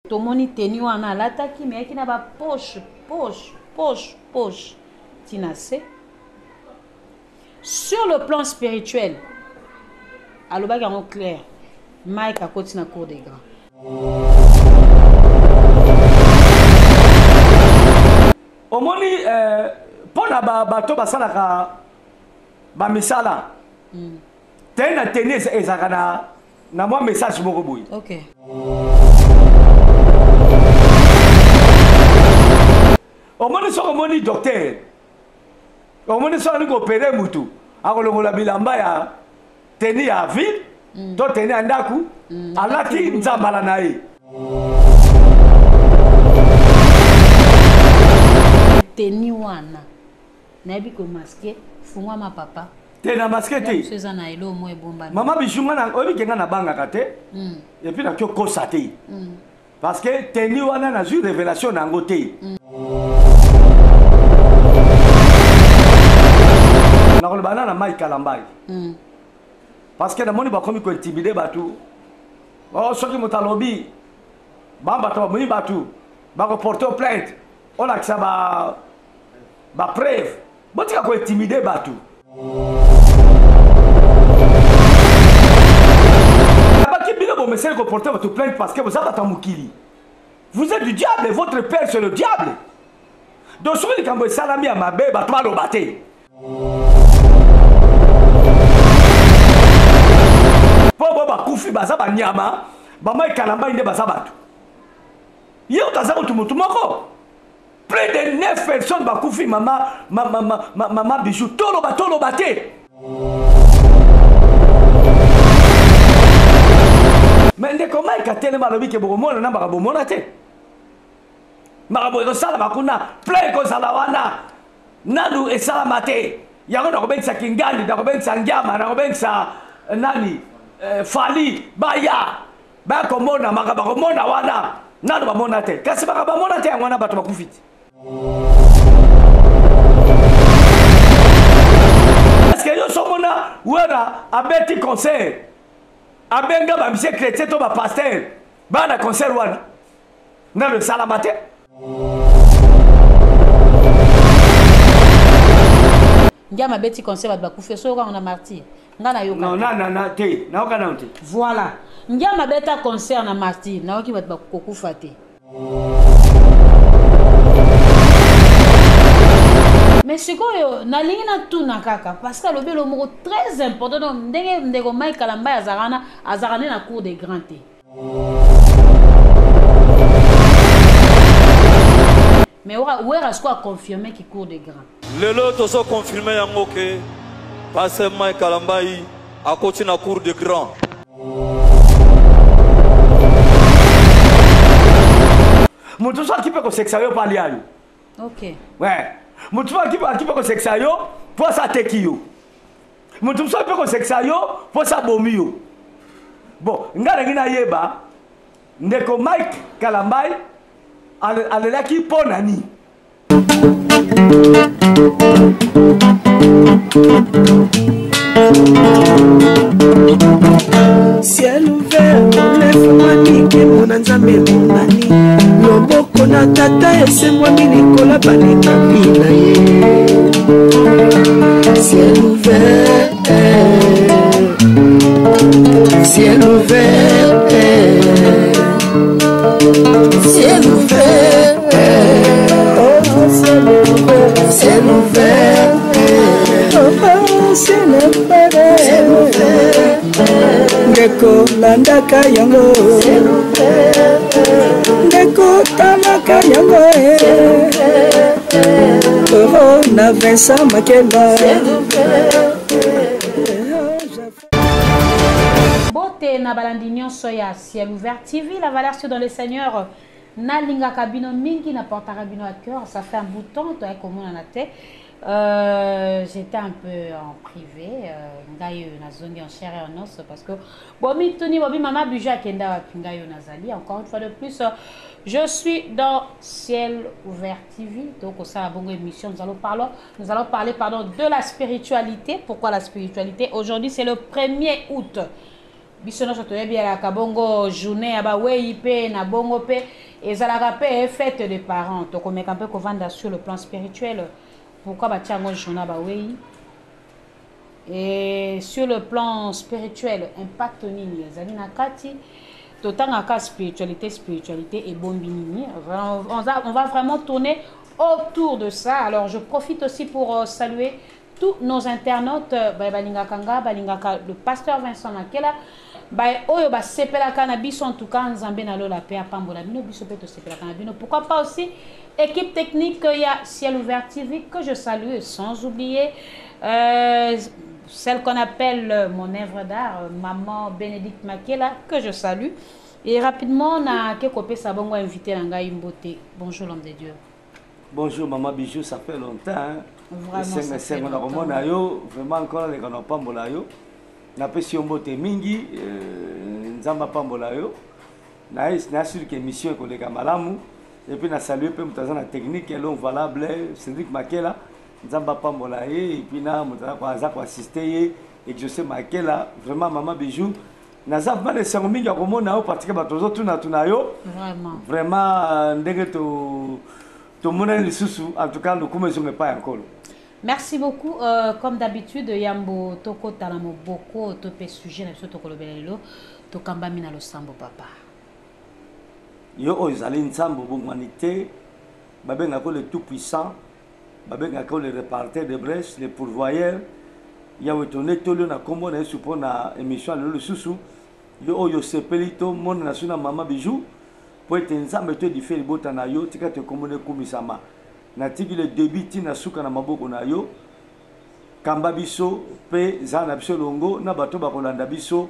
Tomoni tenue wana alataki mais ayaki na ba poche poche poche poche ti na se. Sur le plan spirituel alobaki yango clair Mike akoti na cour des grands. Omoni eh, mpo na bato basalaka bamisala mm. te na teni ezalaka na na mwa message moko boye okay. Omoni soki omoni docteur, omoni soki alingi koopere mutu, akolongola bilamba ya teni ya ville to teni ya ndako, alati nzambala na ye. Teni wana nayebi komaske fungwama papa. Te na maske te. Biso eza na eloko moko ebombami. Mama Bijou nga na oyebi ke nga nabangaka te. Et puis nakoki kokosa te. Parce que tenue wana nazwi révélation na yango te. Nakoloba na na Mike Kalambay. Parce que namoni bakomi kointimide bato. Oh, soki moto alobi bambato bamoni bato bakoporte plainte, olakisa ba ba preuve. Botika kointimide bato. Abaki bino bomeseli koporte bato plainte parce que boza bato ya mokili. Vous êtes du diable et votre père c'est le diable. Donc soki likambo esalami ya mabe bato baloba te. Mpo bo bakufi baza banyama, bamai Kalambayi nde baza bato. Ye oyo aza kutu motu moko. Plus de 9 personnes bakufi mama mama mama, mama Bijou toloba toloba te. Mais ndeko Mike atelema alobi ke bokomona na makambo bomona te. Makambo ekosalama kuna, plein ekozala wana. Nanu esalama te. Yango nakobengisa Kingandi, nakobengisa Ngiama, nakobengisa nani Fally baya. Baya komona makambo bakomona wana nanu bamona te. Kasi makambo bamona te yango wana bato bakufi te. Est-ce que yo somona Wera abeti concert, abenga ba musicien chrétien to ba pasteur bana concert wana nanu esalama te. Ngiama abeti concert bato bakufi, soki okango na martyr nga nayoka. Non, na, na, na, te nayoka nano te. Voilà, Ngiama abeta concert na martyr, nayoki bato bakokufa te. Mais sikoyo nalingi natuna kaka parce que alobi eloko moko très important. Donc ndenge ndeko Mike Kalambay azalaka wana, azalaka nde na cour des grands te. Mais Wera sikoyo aconfirme ki cour des grands. Lelo tozo confirme yango ke Pasteur Mike Kalambay akoti na cour de grand. Moto so akipe kosekisa yo pali ayo. Okay. Ouais. Moto so akipe kosekisa yo po asa ateki yo. Moto so akipe kosekisa yo po asa abomi yo. Bon, nga nalingi nayeba ndeko Mike Kalambay alelaki mpo na nini? Ciel ouvert, lefungwami, nkembo na Nzambe emonani, loboko na tata esembwami likolo ya balingami na ye. Ciel ouvert, ciel ouvert, ciel ouvert, oh, ciel ouvert, ciel ouvert, oh, ciel ouvert, ciel ouvert. Ndeko landaka yango, ndeko talaka yango, oh, na Vincent Makela. Mbote na balandi nyonso ya Ciel Ouvert TV, la valeur sûre dans le Seigneur. Nalingaka bino mingi, na portaka bino à cœur. Ça fait un bout de temps, toya komona na te. J'étais un peu en privé, ngai oyo nazongi en chair et en os parce que bomi tuni bobi mama Bijou akenda wapi, ngai oyo nazali. Encore une fois de plus, je suis dans Ciel Ouvert TV. Donc ça a bongo émission, nous allons parler, nous allons parler, pardon, de la spiritualité. Pourquoi la spiritualité? Aujourd'hui, c'est le 1er août. Biso nyonso toyebi ezalaka bongo journée ya bawei mpe na bongo mpe ezalaka mpe fête de parents. Tokomeka mpe kovanda sur le plan spirituel, pourquoi batia yango journée ya bawei, et sur le plan spirituel impact nini ezali na kati. Totangaka spiritualité, spiritualité ebombi nini? On va vraiment tourner autour de ça. Alors je profite aussi pour saluer tous nos internautes balingaka nga, balingaka le pasteur Vincent Makela, oyo basepelaka na biso. En tout cas, Nzambe na lola pe apambola bino, biso pe tosepelaka na bino. Pourquoi pas aussi équipe technique ya Ciel Ouvert TV que je salue, sans oublier celle qu'on appelle mon œuvre d'art, maman Bénédicte Makela, que je salue. Et rapidement, na ke kopesa bongo invité na ngai mbote. Bonjour l'homme de Dieu. Bonjour maman Bijou, ça fait longtemps, hein? Vraiment, ça fait longtemps. Komona yo vraiment, encore leka na pambola yo. Napesi yo mbote mingi, Nzambe apambola yo. Na na sûr que émission ekoleka malamu. Et puis na salue mpe moto aza na technique elon valable, Cédric Makela, Nzambe apambola ye, et puis na moto aza koassiste ye, Exaucé Makela. Vraiment maman Bijou, naza vraiment na esengo mingi ya komona yo, parce que bato ozotunatuna yo. Vraiment. Vraiment, ndenge to tomonani lisusu, en tout cas lokumu ezonga epai ya Nkolo. Merci beaucoup. Comme d'habitude, yambo tokota na moboko to pe sujet na biso tokolobela lelo, tokambami na losambo, papa. Yo oyo ezali Nzambe obongwani te, babengaka le tout puissant, babengaka le répartiteur de brèche, le pourvoyeur. Yawe, tonetoli yo na nkombo na Yesu mpo na émission ya lelo lisusu. Yo oyo osepeli tomona na so na mama Bijou mpo ete Nzambe to édifie libota na yo, tika te nkombo na ekumisama. Natiki le début ntina suka na maboko na yo. Kamba biso mpe zala na biso elongo na bato bakolanda biso,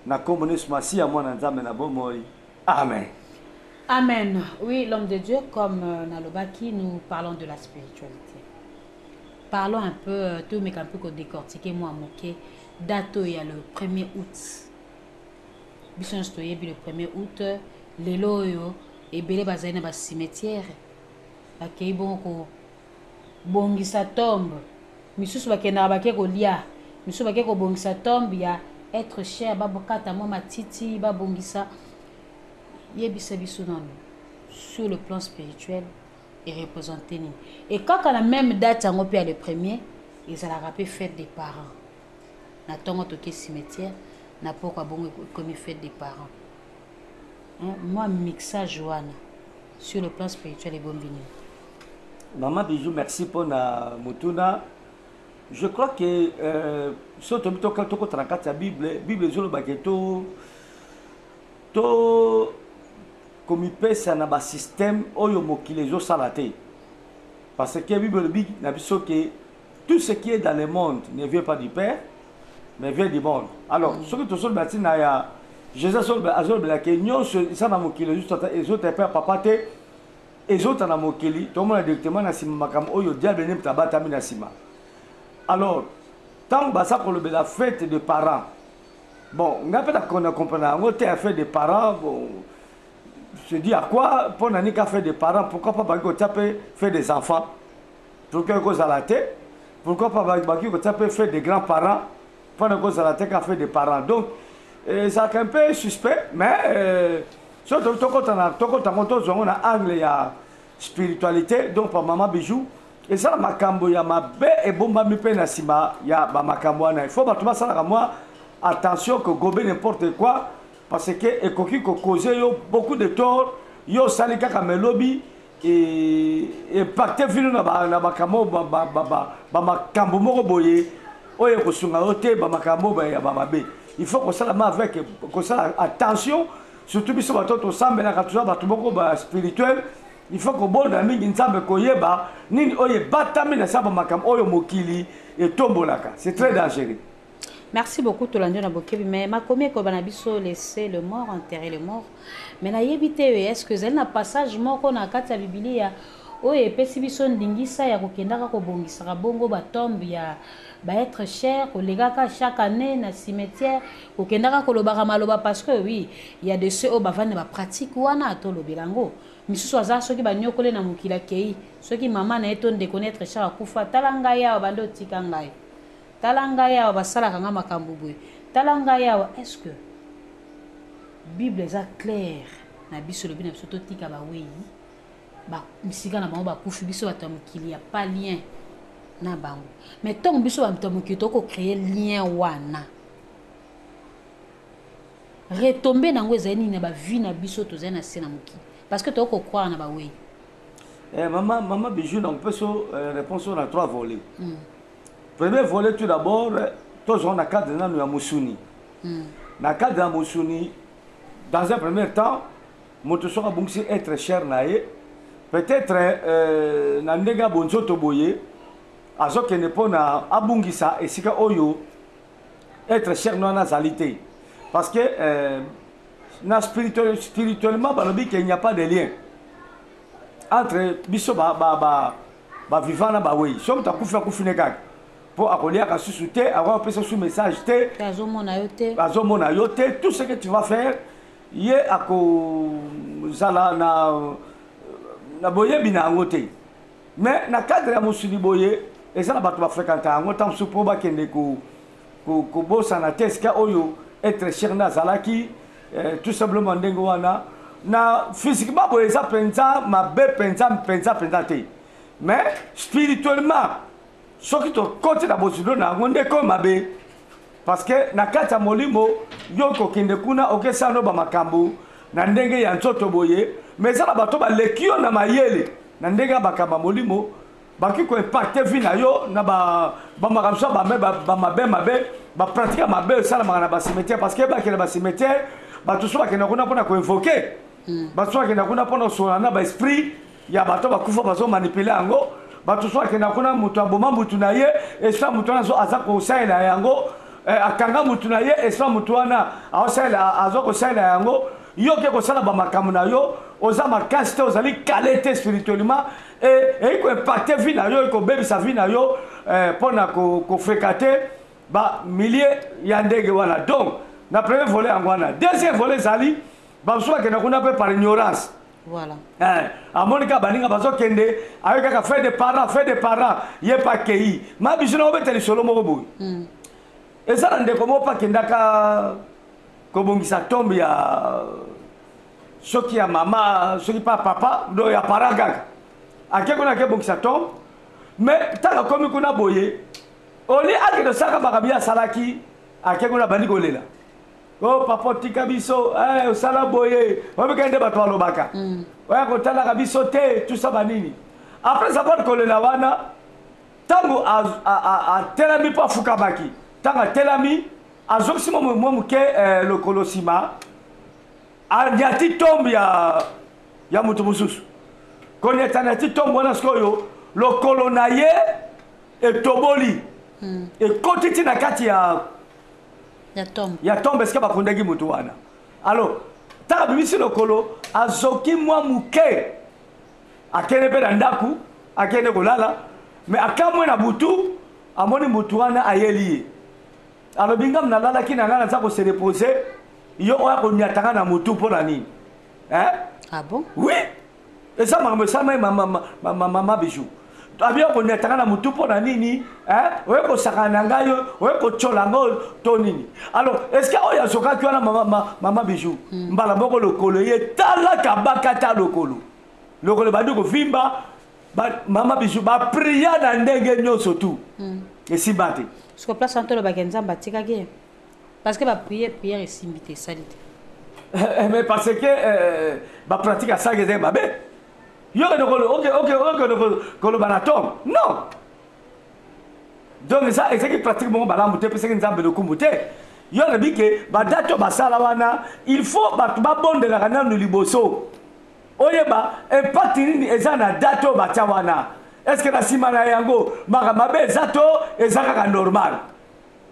na nkombo na Yesu Masiya, mwana Nzambe na bomoi, amen. Amen. Oui, l'homme de Dieu, comme nalobaki, nous parlons de la spiritualité. Parlons un peu, tout mais un peu qu'on décortiquer moi moke date il y a le 1er août. Biso nyonso toyebi le 1er août, lelo oyo ebele bazali na ba cimetière, bakei bongo kobongisa tombe. Misusu bakendaka bake kolia, misusu bake kobongisa tombe ya être cher, babokata mwa matiti, babongisa. Yebisa biso nano sur le plan spirituel ereprésente nini, et kaka na même date yango mpe ya le premier ezalaka mpe fête des parents. Na ntongo toke cimetière, na pokwa bongo ekomi fête des parents, hein? Mwa mixage wana sur le plan spirituel ebombi nini? Mama Bijou, merci mpona motuna. Je crois que so tobi tokota na kati ya Bible, Bible ezolobake to komipesa na basystème oyo mokili ezosala te, parce que Bible elobi na biso ke tout ce qui est dans le monde ne vient pas du Père mais vient du monde. Alors soki tozoloba ntina ya Jésus, azolobela ke nyonso eza na mokili ezota epai ya Papa te, ezota na mokili. Tomona directement na nsima makambo oyo diable nde moto abatami na nsima. Alors ntango baza kolobela fête de parents, bon, ngai mpe na comprendre yango te ya fête de parents. Bon, je dis à quoi mpo na nini ka fête de parents? Pourquoi pas baki kotia mpe fête des enfants? Pourquoi ekozala te? Pourquoi pas baki kotia mpe fête des grands parents mpona ekozala te ka fête des parents? Donc ezalaka un peu suspect, mais so tokota na tokota yango, tozwa yango na angle ya spiritualité. Donc pa mama Bijou, ezala makambo ya mabe ebombami mpe na nsima ya bamakambo wana. Il faut bato basalaka mwa attention kogobe n'importe quoi, parce que ekoki kocause yo beaucoup de tort. Yo osali kaka melobi impacte vino na makambo bamakambo moko boye oyo ekosunga yo te, bamakambo ya bamabe. Il faut kosala ma avec kosala attention, surtout biso bato tosambelaka, toza bato moko ba spirituel. Il faut kobonda mingi Nzambe, koyeba nini oyo ebatami na sa bamakambo oyo mokili etombolaka. C'est très dangereux. Merci beaucoup. Tolandi na bokebi, mais makomi ekoba na biso: laisser le mort enterrer le mort. Mais nayebi te, est ce que ezali na passage moko na kati ya Bibilia oyo epesi biso ndingisa ya kokendaka kobongisaka bongo batombe ya baêtre cher, kolekaka chaque année na cimetière, kokendaka kolobaka maloba? Parce que oui, il y a de ceux oyo bavandi na bapratique wana, tolobela yango. Misusu aza soki banyokole na mokili, akei, soki mama na ye to ndeko na être cher akufa: tala ngai awa, bande otika ngai, tala ngai awa, basalaka nga makambo boye, tala ngai awa. Est ce que Bible eza claire na biso, elobi na biso totika bawei bisika na bango bakufi, biso bato ya mokili ya pas lien na bango. Mais ntango biso bato ya mokili tokocreye lien wana, retombe nango ezali nini na bavie na biso tozali na se na mokili, parce que tokocroire na bawei? Eh, mama, mama Bijou, nakopesa réponse oyo na trois volets. Premier volet, tout d'abord, tozwa na cadre nanu ya mosuni. Na cadre ya mosuni, dans un premier temps, moto soki abungisi être cher na ye, peut-être na ndenge ya bonzoto boye, azokende mpona abungisa esika oyo être cher no wana azali te, parce que na spirituellement balobi ke il n'y a pas de lien entre biso bavivant na bawei. So moto akufi, akufi ne kaka, mpo akoliaka susu te, akopesa su message te. Azomona yo te. Azomona yo te. Tout ce que tu vas faire, ye akozala na boyebi na yango te. Mais na cadre ya mosuni boye, eza na bato bafréquenta yango ntango mosusu mpo bakende kobosana te esika oyo être cher nde azalaki. Tout simplement ndenge wana, na physiquement boye, eza mpenza mabe mpenza mpenza mpenza te. Mais spirituellement, soki tokoti na bozindo na yango, nde koyo mabe, parce que na kati ya molimo, yo kokende kuna, okesala no bamakambo na ndenge ya nzoto boye, mais eza na bato baleki yo na mayele na ndenge ya makambo ya molimo, bakoki koimpacte vie na yo na bamakambo so bamabe mabe, bapratique ya mabe esalamaka na bacimetière. Parce que bakende bacimetière, bato so bakenda kuna mpona koinvoke, bato so bakenda kuna mpona kosola na baesprit ya bato bakufa, bazomanipule yango. Bato so akenda kuna, moto aboma mutu na ye, esprit ya motu wana aza kosalela yango, akanga mutu na ye, esprit ya motu wana aza kosalela yango. Yo ke kosala bamakambo na yo, oza makasi te, ozali kale te spirituellement, eyi koimpacte vie na yo, ekobebisa vie na yo mpona kofréquente bamilie ya ndenge wana. Donc na premier volet yango wana. Deuxième volet ezali bamosusu bakenda kuna mpe par ignorance. Voilà. Amoni kaka baninga bazokende, ayoki kaka fait de parent, fait de parent, ye mpe akei. Ma biso na obeta lisolo moko boye. Eza na ndeko moko mpe akendaka kobongisa tombe ya soki ya mama, soki pa papa, do ya parent kaka. Ake kuna, akebongisa tombe, mais ntango akomi kuna boye, oli akende osaka makambo ye asalaki, ake kuna, bandi kolela: "O oh, papa, otika biso, osala boye." Oyebika nde bato balobaka, oya kotalaka biso te, tusa banini. Après avoir kolela wana, ntango atelami mpo afukamaki, ntango atelami, azongisi mwa moke lokolo nsima, anyati tombe ya moto mosusu. Koniata, anyati tombe wana, sikoyo lokolo na ye etoboli, ekoti ti na kati ya ya tombe. Ya tombe esika bakundaki moto wana. Alors ntango abimisi lokolo, azoki mwa moke, akende mpe na ndako, akende kolala. Mais akamwe, na butu amoni motu wana ayeli ye, alobi: "Ngam nalalaki na ngai, naza kose reposer, yo oya koniatanga na motu mpo na nini, hein?" Ah bon? Oui, eza makambo esalamai, mama Bijou. Abi: "Okoniatanga na motu mpo na nini? Oye kosakana na ngai, oye kotyola ngo to nini?" Alors est ce que oyo azokaki wana, mama Bijou, mbala moko lokolo ye talaka bakata lokolo, lokolo ebandi kovimba. Mama Bijou, bapriya na ndenge nyonso tu, esimba te. Siko place wana, tolobaki Nzambe atikaki ye, parce que bapriye, prière esimbi te, esali te. Mais parce que bapratique asalaki ezali mabe. Yo okende koloba na tombe, non. Donc eza ezalaki pratique moko malamu te, epesaki Nzambe lokumu te. Yo alobi ke badate oyo basala wana, il faut bato babondelaka nanu liboso, oyeba impact nini eza na date oyo batia wana. Est ce que na nsima na yango makambo mabe eza to eza kaka normal?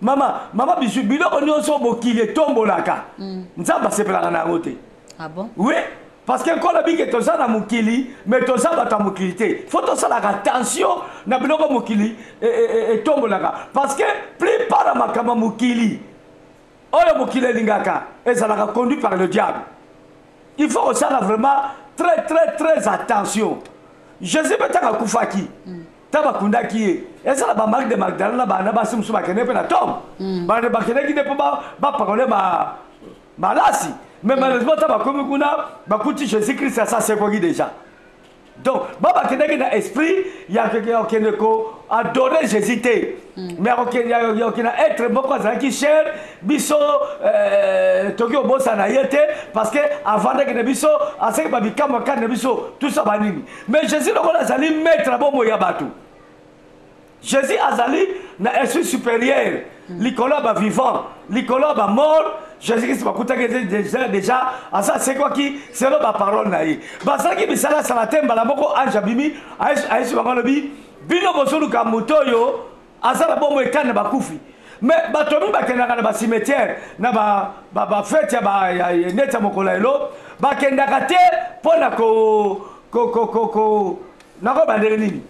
Mama Bisu, biloko nyonso mokili etombolaka, Nzambe asepelaka na yango te. Ah bon? Oui, parce que nkolo bike toza na mokili, mais toza bato ya mokili te. Faut tosalaka attention na biloko mokili etombolaka, parce que plupart ya makambo ya mokili oyo mokili elingaka ezalaka conduit par le diable. Il faut kosala vraiment très très très attention. Jésus mpe, ntango akufaki, ntango bakundaki ye, eza na baMarie de Magdala na bana basi mosusu bakende mpe na tombe. Bakendaki nde mpo bapakole malasi. Mais malheureusement ta bakomi kuna bakuti Jésus Christ asa asekwaki déjà. Donc ba bakendaki na esprit ya kokende ko adorer Jésus te. Mais ya kokende na être moko azalaki cher biso euh, toki kobosana ye te parce que avandaki na biso asaki babikamwa kati na biso tout ça banini. Mais Jésus lokola azali maître ya bomoi ya bato. Jésus azali na esprit supérieur likolo ya bavivant likolo ya bamort jésus kristo bakutaki deja, deja aza asekwaki selo baparole na ye basalaki bisalasala te mbala moko ange abimi ayesi bango alobi bino bozoluka moto oyo aza na bomoi ekani na bakufi me bato mingi bakendaka na bacimetière na bafete ya neti ya mokolo ya elo bakendaka te mpo na ko nakoyeba ndenge nini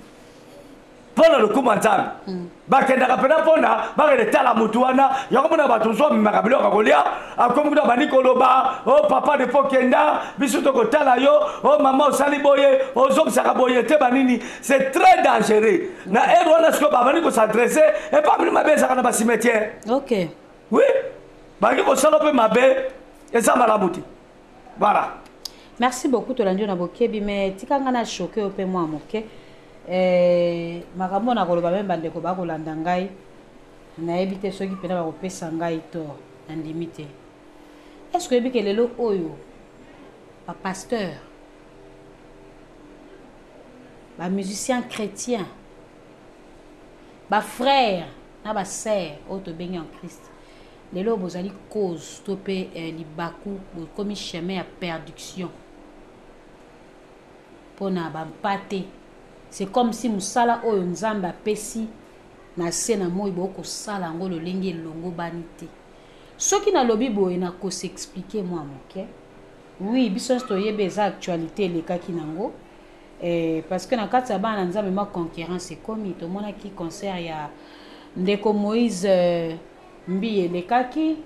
mpo na lokumu ya nzambe mm. bakendaka mpena mpona bakende tala motu wana yango mona bato mosusu bamemaka biloko ya kolia akomi kuna bandi koloba o oh, papa depo okenda biso tokotala yo o oh, mama osali boye ozongisaka boye te banini c'est très dangereux na ere wana sikoyo babandi kosadresse epa bino mabe ezalaka na bacimetière ok oui bakoki kosala mpe mabe eza malamu te voilà merci beaucoup tolandi yo na bokebi mais tika ngai na choke yo mpe mwa moke eh, makambo na koloba meme bandeko bakolanda ngai nayebi te soki mpena bakopesa ngai tort nandimi te est ce que oyebi ke lelo oyo bapasteur bamusicien chrétien bafrère na basœur oyo tobengi en christ lelo oyo bozali cause to mpe eh, libaku bokomi chemin ya perdiction mpo na bampate c'est comme si mosala oyo nzambe apesi na se na moi bokosala yango lolenge elongobani te soki nalobi boye nakosexplike mwa moke oui biso nyonso toyebi eza actualité elekaki nango eh, parce que na kati ya bana na nzambe mwa concurrence ekomi tomonaki concert ya ndeko moïse euh, mbiye elekaki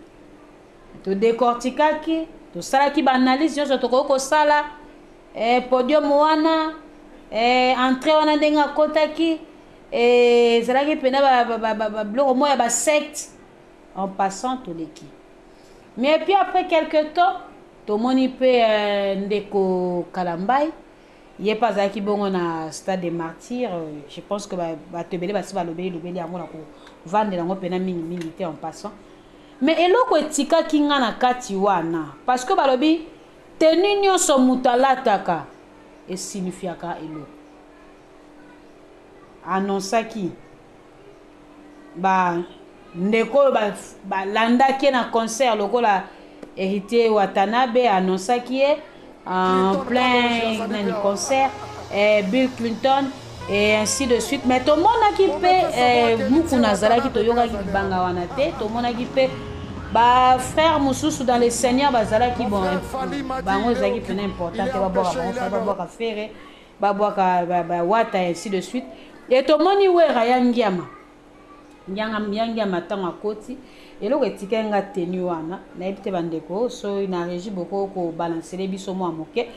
todecortikaki tosalaki baanalyse nyonso tokoki kosala eh, podium wana eh, entrée wana ndenge akotaki eh, ezalaki mpena babiloko moko ya basecte en passant toleki mais puis après quelque temps tomoni mpe eh, ndeko kalambai ye mpe azalaki bongo na stade de martyr euh, je pense que bato ebele basi balobeli lobeli yango na kovandela yango mpena mingimingi te en passant mais eloko etikaki nga na kati wana parce que balobi tenu nyonso moto alataka esignifiaka eloko anonsaki ba ndeko oyo balandaki ye na concert lokola héritier watanabe anonsaki ye en plein nani concert eh, bill clinton et ainsi de suite mais tomonaki mpe eh, mukuna azalaki toyokaki libanga wana te tomonaki mpe bafrère mosusu dans le seigneur bazalaki bon bango ezalaki mpena important te babwaka bango babwaka fere babwaka bawata ainsi de suite e tomoni wera ya ngiama ya ngiama ntango akoti eloko etikali nga tenu wana nayebi te bandeko soki na régie boko kobalansele biso mwa moke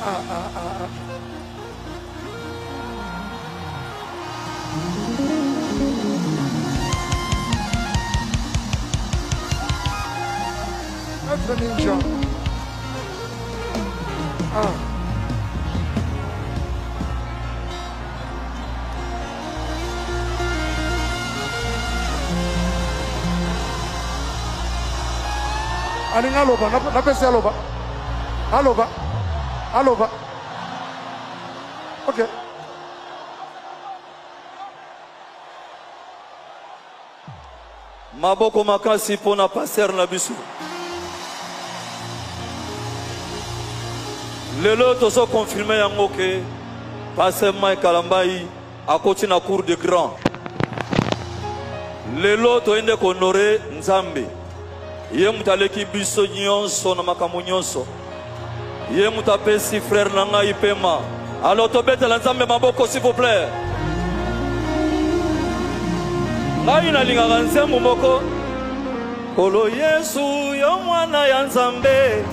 Ah, ah, ah, ah. Maître Ninja. Ah. alingi aloba napesi aloba aloba aloba ok Maboko makasi mpo na pasteur na biso. Lelo tozo confirmer yango ke pasteur Mike Kalambayi akoti na cour de grand. Lelo toye nde kohonore Nzambe. Ye moto aleki biso nyonso na makambo nyonso. Ye moto apesi frère na ngai pema. Alors tobetela Nzambe maboko s'il vous plaît. Ngai nalingaka nzembo moko Kolo Yesu yo mwana ya Nzambe.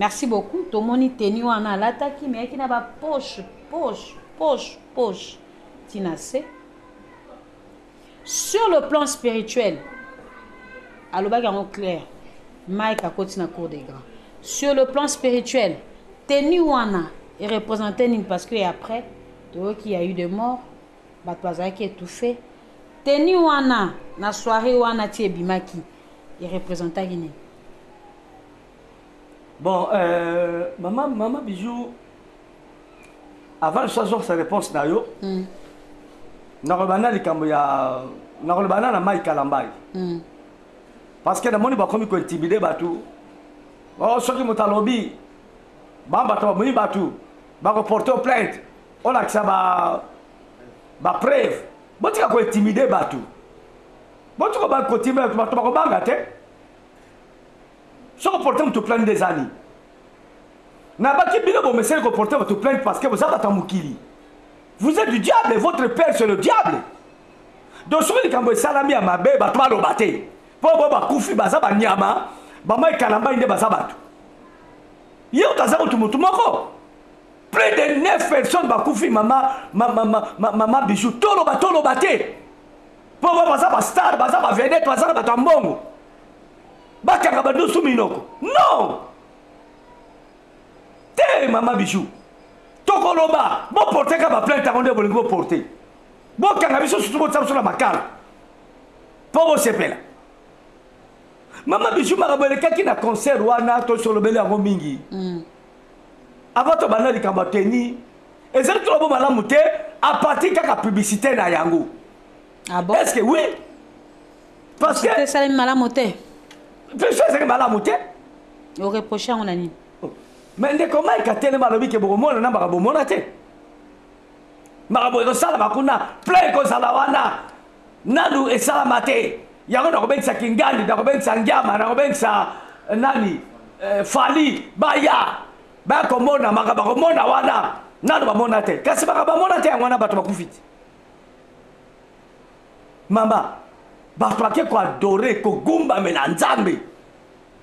Merci beaucoup. Tomoni tenue wana alataki mais ayaki na ba poche poche poche poche tina se. Sur le plan spirituel, alobaki yango clair. Mike akoti na cour des grands. Sur le plan spirituel, tenue wana e représenter nini parce que après toyoki ya eu de mort, bato bazalaki étouffé. Tenue wana na soirée wana ti ebimaki e représentaki nini? Bon, maman, maman Bijou, avant que je sa réponse na yo, nakoloba na likambo ya nakoloba na na Mike Kalambay. Parce que namoni bakomi kointimide bato. Oh, soki moto alobi, ba bato bamoni bato bakoporte plainte, olakisa ba ba preuve. Botika kointimide bato. Botika ba kotimide bato, bato bakobanga te. Soki oporte moto plainte nde eza nini? Nabaki bino bomeseli koporte bato plainte parce que boza bato ya mokili. Vous êtes du diable, votre père c'est le diable. Donc soki likambo esalami ya mabe bato baloba te. Po bo bakufi baza banyama, bamai Kalambay nde baza bato. Ye oyo aza kutu motu moko. Plus de 9 personnes bakufi mama, mama, mama, mama Bijou. Toloba, toloba te. Po bo baza ba star, baza ba vedette, baza na bato ya mbongo. Bakanga badusu minoko. Non! Te mama Bijou. Tokoloba, boporte ka ba plainte yango nde bolingi boporte. Bokanga biso susu botia biso na makala. Po bosepela. Mama Bijou makambo elekaki na concert wana tosolobeli yango mingi. Avant tobanda likambo ya tenue, ezali toloba malamu te à partir kaka publicité na yango. Ah bon? Est-ce que oui? Parce que esalemi malamu te. Biso ezalaki malamu te. Oreproche yango na nini? Mais ndeko Mike atelema alobi ke bokomona na makambo bomona te. Makambo ekosalama kuna, plein ekozala wana. Nanu esalama te. Yango nakobengisa Kingandi, nakobengisa Ngiama, nakobengisa nani, Fally, baya. Baya komona makambo bakomona wana. Nanu bamona te. Kasi makambo bamona te yango wana bato bakufi te. Mama, bato bake koadore, kogumbamela Nzambe.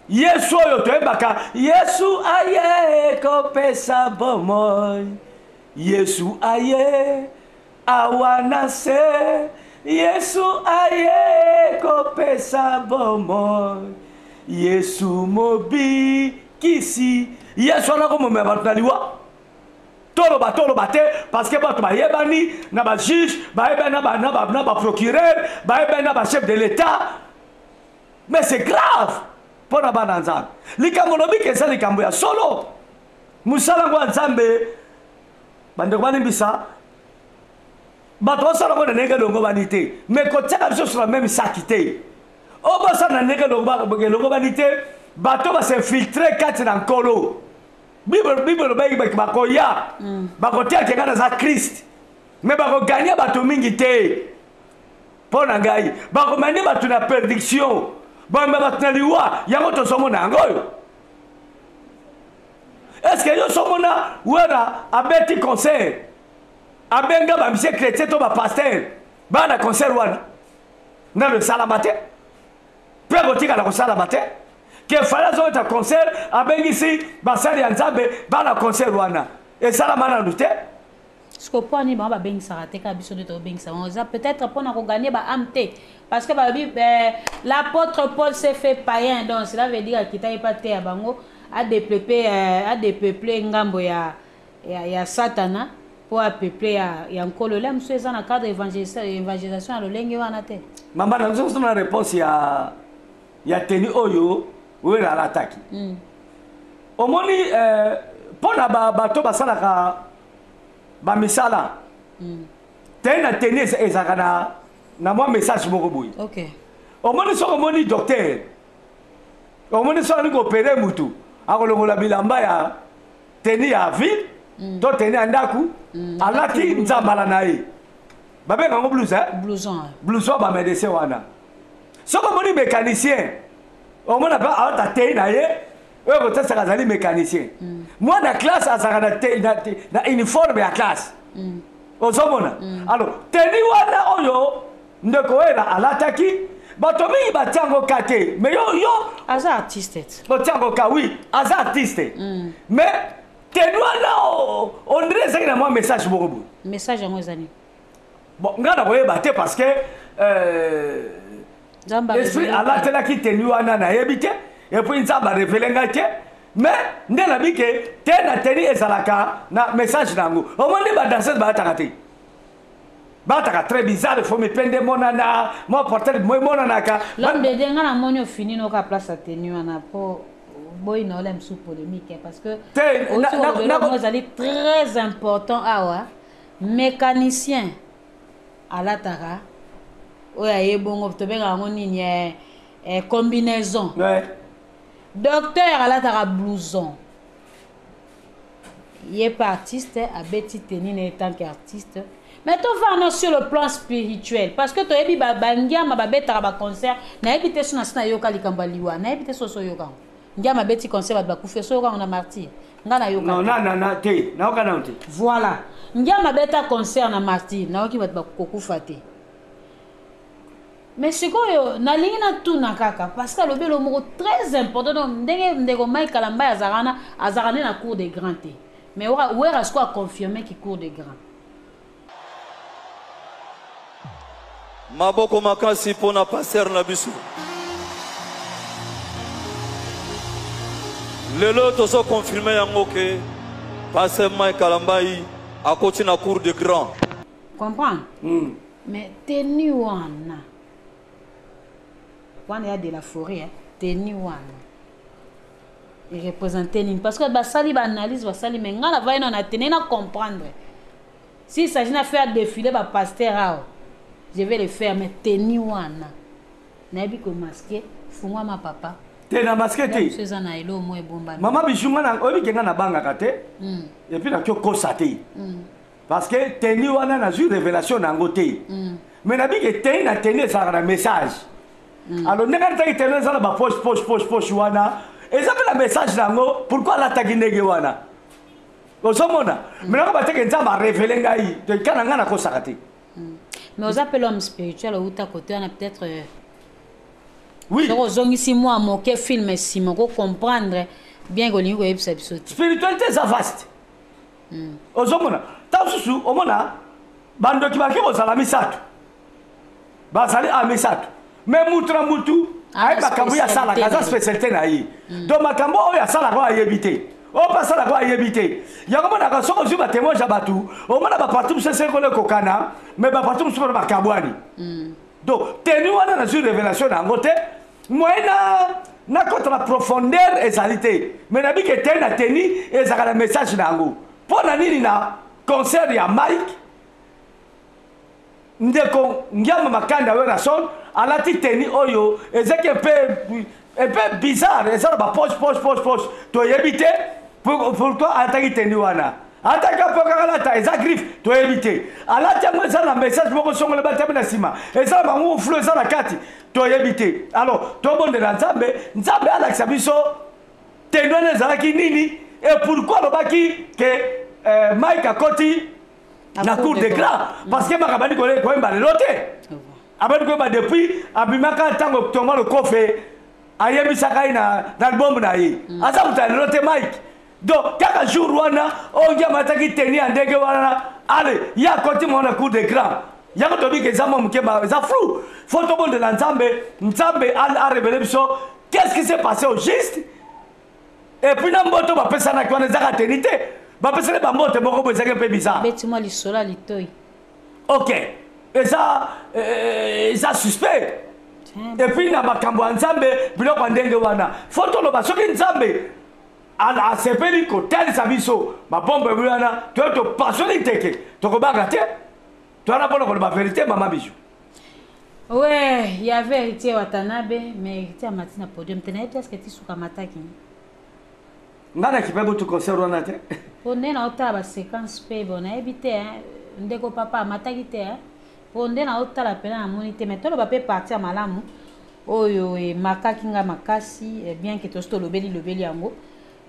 Yesu oyo toyebaka, Yesu aye kopesa bomoi. Yesu aye awa na se. Yesu aye kopesa bomoi. Yesu mobikisi. Yesu wana komomela bato na liwa. Toloba, toloba te, parce que bato bayebani na ba juge, bayebani na ba, na ba, na ba procureur, bayebani na ba chef de l'État. Mais c'est grave mpo na bana Nzambe. Likambo lobi ke eza likambo ya solo. Mosala yango ya Nzambe, bandeko balimbisa, bato basala yango na ndenge elongobani te, mais kotiaka biso sur la même saki te. Oyo basala na ndenge elongobani te, bato basinfiltre kati na Nkolo. Bible, Bible elobaki bato bakoya, bakotia ke ngai naza Christ, mais bakoganye bato mingi te. Mpo na ngai, bakomende bato na perdition, bakomema bato na liwa, yango tozomona yango oyo. Est-ce que yo somona Wera abeti concert, abenga ba musicien chrétien to ba pasteur, ba na concert wana? Nano esalama te. Pe kotikala kosalama te. Ke Fally azobeta concert, abengisi basali ya Nzambe ba na concert wana. Esalama nanu te. Siko mpo nini bango babengisaka te, kaka biso nde tobengisa bango? Eza peut-être mpona koganye ba âme te, parce que balobi, l'apôtre Paul s'est fait païen, donc cela veut dire akitaki pa te ya bango, adépeuple ngambo ya Satana mpo apeuple ya Nkolo. Ela mosusu eza na cadre évangélisation ya lolenge wana te. Mama, nazo na réponse ya tenue oyo Wera alataki. Omoni, mpo na bato basalaka ba misala. Te na tenue ezalaka na mwa message moko boye. Omoni soki omoni docteur, omoni soki alingi koopere mutu, akolongola bilamba ya tenue ya ville, to tenue ya ndaku, alati nzambala na ye. Babenga yango blouse, hein? Blouson, hein. Blouson ba médecin wana. Soki omoni mécanicien, omona pe alata tenue na ye, oyo kotasaka azali mécanicien. Mwana classe azalaka na uniforme ya classe. Ozomona? Alors, tenue wana oyo ndeko Wera alataki, Bato mingi batia yango ka te, mais yo yo aza artiste te. Batia yango ka, oui, aza artiste. Mais tenue wana on dirait ezalaki na mwa message moko boye. Message yango eza nini? Bon, ngai nakoyeba te parce que esprit alatelaki tenue wana nayebi te, et puis Nzambe arévéler ngai te. Mais nde nabi ke te na tenue ezalaka na message na yango. Omoni badanseuse balataka te, balataka très bizarre, fo mipende emonana, mwa portrait mo emonanaka. L'homme de Dieu, nga namoni ofini noka place ya tenue wana po boyi na ola mosusu polémique, parce que ezali très important awa. Mécanicien alataka oyo aye bongo, tobengaka yango nini, combinaison. Docteur alataka blouson. Ye pa artiste abeti tenue na ye tant qu'artiste, mais tovanda sur le plan spirituel, parce que toyebi bangiama babetaka baconcert. Nayebi te so na si nayoka likambo ya liwa, nayebi te so so oyoka yango. Ngiama abeti concert, bato bakufi, so oyoka yango na Martyr? Nga nayoka. Non, na na te, nayoka nano te. Voilà, ngiama abeta concert na Martyr, nayoki bato bakokufa te. Mais sikoyo nalingi natuna kaka, parce que alobi elo moko très important. Donc ndenge ndeko Mike Kalambai azalaka wana, azalaka nde na cour de grand te, mais Wera sikoyo aconfirme ki cour de grand. Maboko makasi mpona pasteur na biso. Lelo tozoconfirme yango ke pasteur Mike Kalambai akoti na cour de grand. Comprendre? Mais tenue wana wana ya de la forêt, hein? Tenue wana ereprésente nini? Parce que basali baanalyse, basali, mais ngai navai nano na tenue na comprendre. S'il s'agit na faire défiler bapasteur awa, je vais le faire, mais tenue wana nayebi komasquer. Fungwama, papa. Te, na masque te. Biso eza na elo mo ebombami. Mama Bijou, nga oyebi ke nga nabangaka te, et puis nakoki okosa te, parce que tenue wana nazwi révélation na yango te. Mais nabi ke tenue na tenue ezalaka na message. Alors ndenge alataki tenue, eza na bapoche, poche, poche, poche wana eza mpe na message na yango. Pourquoi alataki ndenge wana? Ozomona, mais nako bateke Nzambe arévéler ngai te, ka na ngai nakosaka te. Mais oza mpe l'homme spirituel, outa côté wana peut-être Oui. Soki ozongisi mwa moke film nsima, okocomprendre bien kolingi koyebisa biso te. Spiritualité eza vaste. Ozomona, ntango mosusu omona bandoki baki kozala misato, bazali a misato, mais mutu na mutu ayebi makambo oyo asalaka, aza spécialité na ye. Donc makambo oyo asalaka oyo ayebi te, oyo mpe asalaka oyo ayebi te. Yango monaka soki ozwi batémoignage ya bato, omona baparti mosusu esenkolo ekokana, mais baparti mosusu mpona bakabwani. Donc tenue wana nazwi révélation na yango te, moyen na nakota na profondeur ezali te. Mais nabi ke tenue na tenue ezalaka na message na yango. Mpo na nini na concert ya Mike, ndeko Ngiama Makanda Werrason alati tenue oyo ezaki un peu bizarre, eza na bapoche, poche, poche, poche, toyebi te pourquoi alataki tenue wana. Ataki mpo kaka alata, eza griffe, toyebi te. Alati yango, eza na message moko songolo batiami na nsima, eza na bango flou, eza na kati, toyebi te. Alors tobondela Nzambe, Nzambe alakisa biso tenue wana ezalaki nini et pourquoi alobaki ke Mike akoti na cour de grand. Parce que maka bandi koyemba lelo te, abandi koyemba depuis abimaka ntango Tonga Lokofe ayebisaka ye na album na ye. Aza moto ya lelo te, Mike. Donc kaka jour wana oyo ngiama ataki tenue ya ndenge wana, ale ye akoti mwa na cour de grand. Yango tobiki eza mwa moke, eza flou. Fo tobondela Nzambe, Nzambe arévéler biso qu'est-ce qui s'est passé au juste. Et puis na mboto bapesanaki wana, ezaka tenue te, bapesani bambote moko boye, ezaki mpe bizarre. Beti mwa lisolo ya litoi. Ok, eza suspect. Et puis na makambo ya Nzambe, biloko ya ndenge wana fo toloba. Soki Nzambe asepeli kotalisa biso mabombo ebi wana, toye topasoli teke, tokobanga te, towana mpona koloba vérité, mama Bijou. Ouais, il y avait Héritier Watanabe, mais Héritier amati na podium te. Nayebi est-ce que ti suka amataki. Nga nakipe kutu concert wana te. Po nde na otala baséquence mpe, bon, nayebi te, hein, ndeko papa amataki te, hein. Po nde na otala mpena namoni te. Mais toloba mpe parti ya malamu oyo emakaki nga makasi, bien ke tosi tolobeli lobeli yango,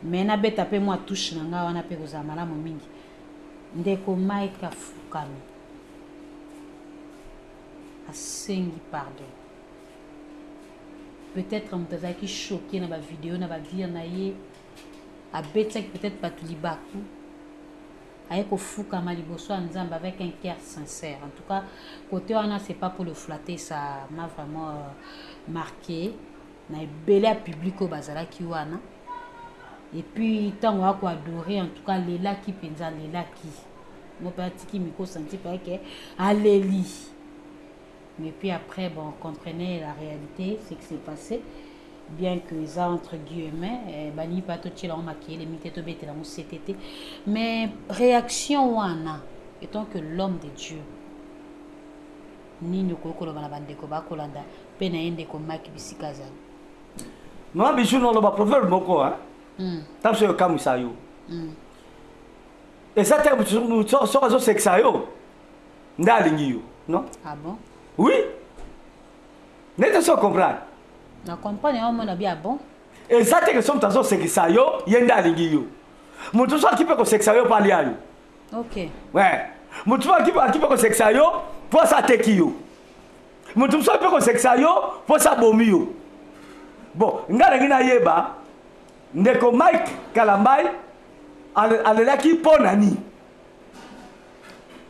mais nabeta mpe mwa touche na nga wana mpe kozala malamu mingi. Ndeko Mike afukami, asengi pardon. Peut-être moto azalaki choqué na ba vidéo na ba dire na ye, abetisaki peut-être bato libaku, aye kofukama liboso ya Nzambe avec un cœur sincère. En tout cas, côté wana, c'est pas pour le flatter, ça m'a vraiment marqué na ebele ya public oyo bazalaki wana. Et puis ntango akoadorer, en tout cas alelaki mpenza, alelaki mo mpe atiki micro, senti mpe ke aleli. Mais puis après, bon, comprenez la réalité, ce qui s'est passé, bien que eza entre guillemets, balingi mpe atotiela yango makeyele mingi te, tobetela yango sete te. Mais réaction wana, étant que l'homme de Dieu, nini okoki koloba na bandeko bakolanda mpe na ye, ndeko Mike, bisika azali? Mama Bijou, noloba proverbe moko. Ntango soki okamwisa yo, eza te soki azosekisa yo nde alingi yo, non. Ah bon? Oui, nete so comprendre. Na comprendre yango, mona bi, ah bon? Eza te ke so moto azosekisa yo, ye nde alingi yo. Moto so aki mpe kosekisa yo mpo alia yo. Ouais, moto so aki mpe kosekisa yo mpo asa ateki yo. Moto mosusu mpe kosekisa yo mpo asa abomi yo. Bon, ngai nalingi nayeba ndeko Mike Kalambai alelaki mpo na nini.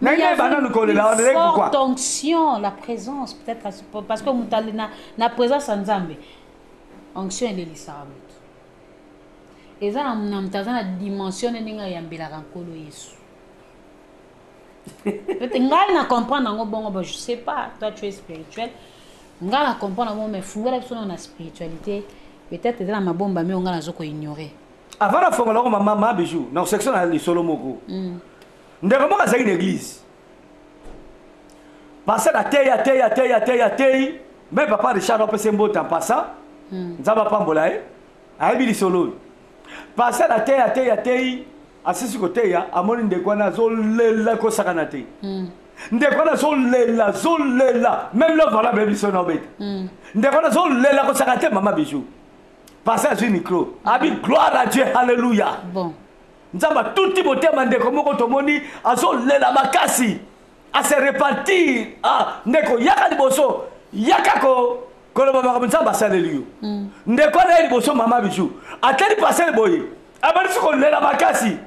Nalingi nayeba nanu kolela alelaki pourquoi. Forte onction, la présence peut-être, parce que moto na présence ya Nzambe, onction elelisaka moto. Eza na moto aza na dimension nde ndenge ayambelaka Nkolo Yesu. Peut-être ngai na comprendre yango bongo. Bon, je sais pas, toi tu es spirituel, ngai na comprendre yango, mais fungola biso na spiritualité. Peut-être eza na mabombami oyo ngai nazo koignorer. Avant nafongola yango, mama ma Bijou, na section na lisolo moko, ndeko moko azalaki na église, pasteur ateyi, ateyi, ateyi, ateyi, ateyi. Mais papa Richard apesi mbote en passant, Nzambe apambola ye, ayebi lisolo oyo. Pasteur ateyi, ateyi, ateyi, asisi koteya, amoni ndeko wana azolela kosakana te. Ndeko wana azolela, azolela même lo valable biso na obeta. Ndeko wana azolela kosaka te. Mama Bijou, pasteur azwi micro, abi: "Gloire à Dieu, halleluya." Bon. Nzambe atuti motema ndeko moko, tomoni azolela makasi, ase repentir. Ah, ndeko, yaka liboso, yaka ko koloba makambo Nzambe asaleli yo. Ndeko wana ye liboso. Mama Bijou, ateli pasteur boye, abandisi kolela makasi.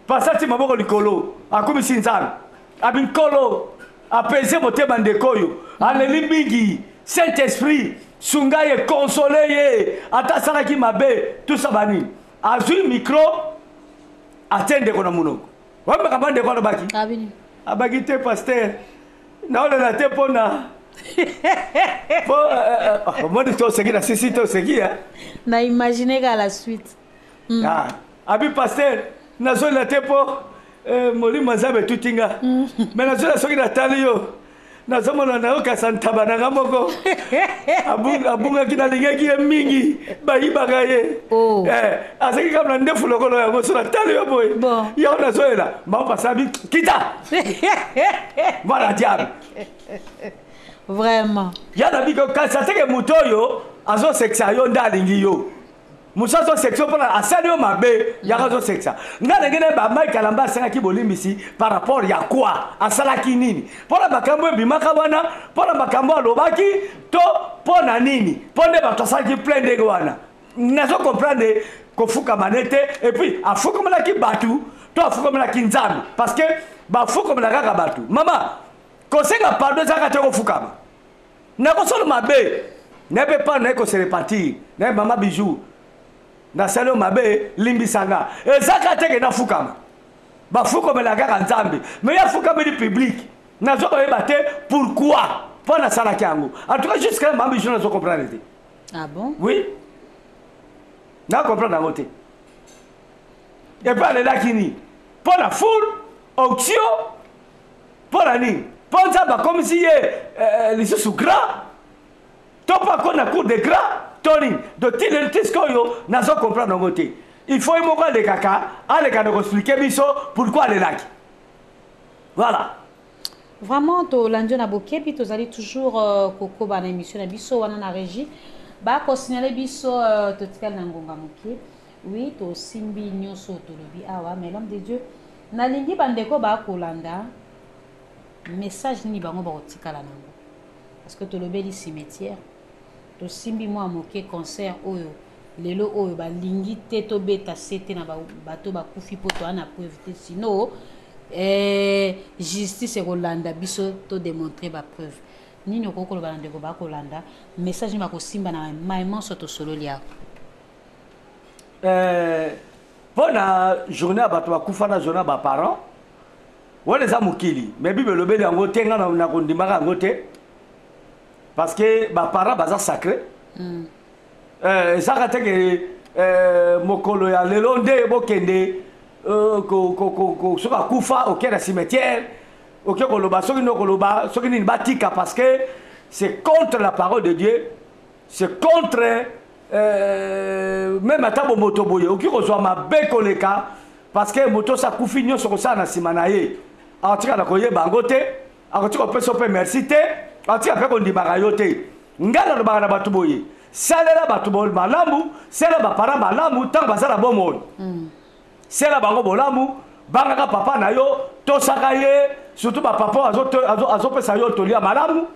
Pasteur ati maboko likolo, akumisi Nzambe, abi: "Nkolo apese motema ndeko oyo aleli mingi. Saint Esprit, sunga ye, console ye, ata asalaki mabe." Tusa banini, azwi micro, atie ndeko na monoko. Wapi makambo ndeko alobaki? Abini? Abaki te: "Pasteur, naolela te mpona po omoni to oseki na sisi te, oseki." Na imagine kaka la suite. Ah, abi: "Pasteur, nazolela te mpo molimo Nzambe etuti nga, mais nazolela soki natali yo, nazomona nayokasa ntaba na nga moko abungaki, nalingaki ye mingi, bayibaka ye." Oh. Azalaki kaka na ndefu lokolo yango. "So natali yo boye, yango nazoyela bango." Pasteur abi: "Kita, voilà, diable." Vraiment. Ya na biko kasi ateke moto oyo azosekisa yo nde alingi yo. Mosu azosekisa yo mpona asali yo mabe, yaka azosekisa. Nga ndenge na ba Mike Kalamba asengaki bolimbisi par rapport ya quoi? Asalaki nini? Mpona makambo ebimaka wana, mpona makambo alobaki, to mpo na nini? Mpo nde bato asalaki plein ndenge wana, nazo comprendre kofukama ne te. Et puis afukamelaki bato to afukamelaki Nzambe? Parce que bafukamela kaka bato. Mama, kosenga pardon ezalaka te kofukama. Nakosala mabe, naye mpe pa naye kose repentir, naye: "Mama Bijou, nasali yo mabe, limbisanga." Ezaka teke nafukama. Bafukamela kaka Nzambe, mais ye afukameli public. Nazo koyeba te pourquoi mpo nasalaki yango. En tout cas, jusque là, mama Bijou, nazo comprendre te. Ah bon? Oui, na comprendre yango te. Et puis alelaki nini? Mpo na foule, onction, mpo na nini? Mpo Nzambe akomisi ye lisusu grand, to mpo akoni na cour de grand, to nini? Donc ti lelo, ti sikoyo, nazo comprendre yango te. Il faut ye moko alekaka, aleka na koexpliquer biso pourquoi alelaki. Voilà. Vraiment, tolandi yo na bokebi. Tozali toujours kokoba na émission na biso wana. Na régie bakosignale biso totikali na ngonga moke. Oui, tosimbi nyonso tolobi awa. Mais l'homme de Dieu, nalingi bandeko bakolanda, message nini bango bakotikala nango? Parce que tolobeli cimetière. Tosimbi mwa moke concert oyo lelo oyo balingi te tobeta sete na bato bakufi mpo toa na preuve te, sino justice ekolanda biso to démontrer ba preuve. Nini okoki koloba na ndeko bakolanda message nini bakosimba na mai manso tosololi awa? Mpo na journée ya bato bakufa na journée ya baparent wana eza mokili, mais Bible elobeli yango te. Nga nakondimaka yango te parce que baparent baza sacré. Ezaka te ke mokolo ya lelo nde bokende soki akufa oke na cimetière, oke koloba soki nini, okoloba soki nini, batika, parce que c'est contre la parole de Dieu, c'est contre même ata bomoto boye okoki kozwa mabe koleka, parce que moto osi akufi, nyonso kosala na nsima na ye akotikala koyeba yango te, akotika kopesa mpe merci te, akotika mpe kondimaka yo te. Ngai nalobaka na bato boye: salela bato malamu, salela baparent malamu ntango baza na bomoi. Sela bango bolamu, bangaka papa na yo, tosaka ye, surtout bapapa oyo azopesa yo toli ya malamu.